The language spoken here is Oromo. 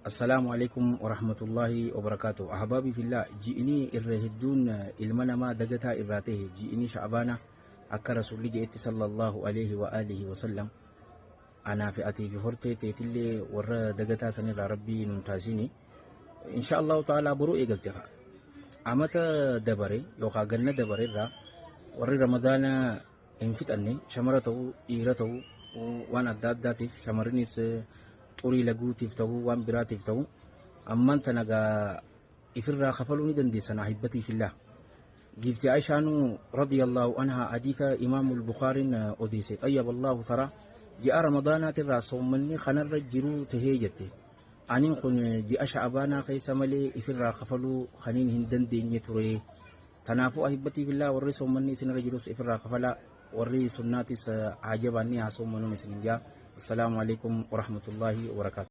Assalaamu alaikum warahmatullaahi wabarakaatu. Ahbaabii fillah, ji'ini irra hedduun ilma namaa dagataa irraa ta'e ji'ini sha'baana, akka rasuulli je'etti sallallahu alaihi wa alihi wa sallam, anaa fi atii fi hortee teetillee warra dagataa sanirraa rabbii nun taasini. Insha Allahu ta'ala boruu eegalte haa. Amata dabare yookaan ganna dabare irraa warri ramadaana hin fixanne, shamara ta'uu dhiira ta'uu, waan adda addaatiif, shamarrinis xurii laguutiif ta'uu, waan biraatiif ta'uu, ammaan tana gaa ifirraa kafaluu ni dandeessan. Ahibbatii fillah, giifti Aishaanuu radiyallahu anhaa hadiisa imaamul Bukhaariin odeesse, xayyaballahu tara, ji'a ramadaanaatirraa soommanni kanarra jiruu tahee jette, aniin kun ji'a sha'abaanaa keessa malee ifirraa kafaluu kaniin hin dandeenye ture. Kanaafuu ahibbatii fillah, warri soommanni isinirra jirus ifirraa kafalaa, warri sunnaatis haa jabaannee haa soommanuun isinin jaa. Assalaamu alaikum warahmatullaahi wabarakaatu.